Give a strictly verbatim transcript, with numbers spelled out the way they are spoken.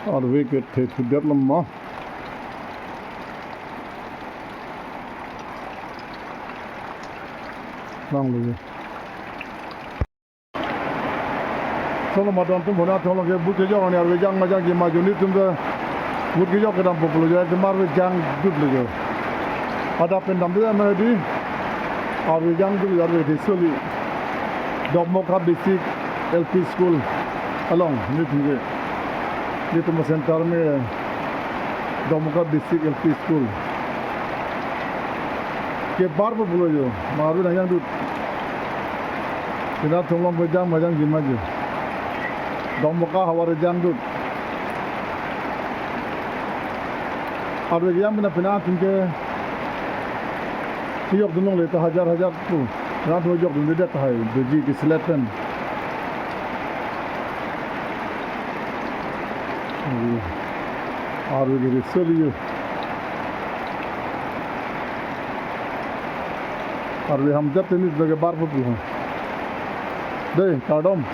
Arve kethe thudet lo ma. Nang lo. Solo ma don atum, hona thong lo ke vote kejok ani arve jang ma jangji ma jo, nelitum ke vote kejok kedam po pulo jo, ekdom arve jangdut lo jo. Adap pen damde ma di. Arve jangdut, arve de soli. Dokmoka Basic L P School along nelitum ke. Nelitum center me Dokmoka Basic L P School. Kebar po pulo jo, ma arve nang jangdut. Pina thong long ke jang ma jangji ma jo. Dokmoka havar jangdut. Arve jang pina pina atum ke kejokdun longle ta hajar hajar pu. Rat ho jokdunde tahai, doji ke selet pen. Arve ke soli jo. Arve hamjat tenis bagi bar po pulo. Dei, kardom.